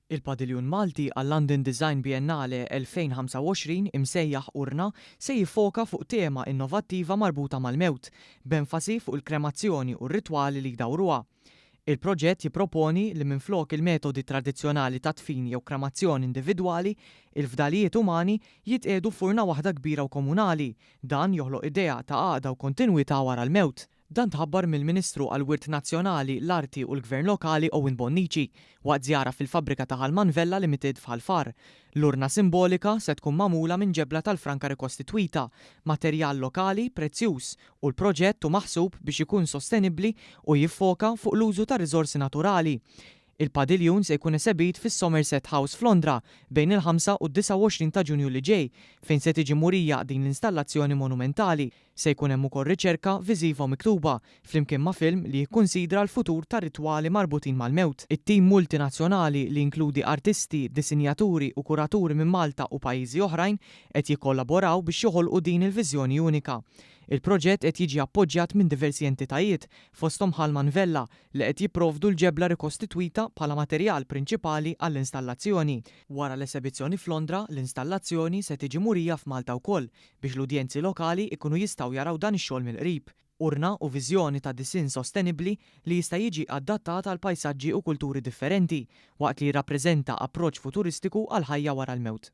Il-Padiljun Malti għal-London Design Biennale 2025 imsejjaħ Urna se jiffoka fuq tema innovattiva marbuta mal-mewt, b'enfasi fuq il-kremazzjoni u r-ritwali li jdawruha. Il-proġett jipproponi li minflok il-metodi tradizzjonali ta' dfin jew kremazzjoni individwali, il-fdalijiet umani jitqiegħdu f'urna waħda kbira u komunali. Dan joħloq idea ta' għaqda u kontinwità wara l-mewt. Dan tħabbar mill-Ministru għall-Wirt Nazzjonali, l-Arti u l-Gvern Lokali Owen Bonnici waqt żjara fil-fabbrika ta' Halmann Vella Limited f'Ħal Far. L-urna simbolika se tkun magħmula minn ġebla tal-franka rikostitwita, materjal lokali prezzjuż, u l-proġett hu maħsub biex ikun sostenibbli u jiffoka fuq l-użu ta' riżorsi naturali. Il-padiljun se jkun esebit fis-Somerset House f'Londra bejn il-5 u d-29 ta' Ġunju li ġej, fejn se tiġi murija din l-installazzjoni monumentali. Se jkun hemm ukoll riċerka viżiva u miktuba, flimkien ma' film li jikkunsidra l-futur tar-ritwali marbutin mal-mewt. It-tim multinazzjonali li jinkludi artisti, disinjaturi u kuraturi minn Malta u pajjiżi oħrajn qed jikkollaboraw biex joħolqu din il-viżjoni unika. Il-proġett qed jiġi appoġġjat minn diversi entitajiet, fosthom Halmann Vella, li qed jipprovdu l-ġebla rikostitwita bħala materjal prinċipali għall-installazzjoni. Wara l-esebizzjoni f'Londra, l-installazzjoni se tiġi murija f'Malta wkoll biex l-udjenzi lokali jkunu jistgħu jaraw dan ix-xogħol mill-qrib. Urna u viżjoni ta' disinn sostenibbli li jista' jiġi adattat għal pajsaġġi u kulturi differenti, waqt li jirrappreżenta approċċ futuristiku għall-ħajja wara l-mewt.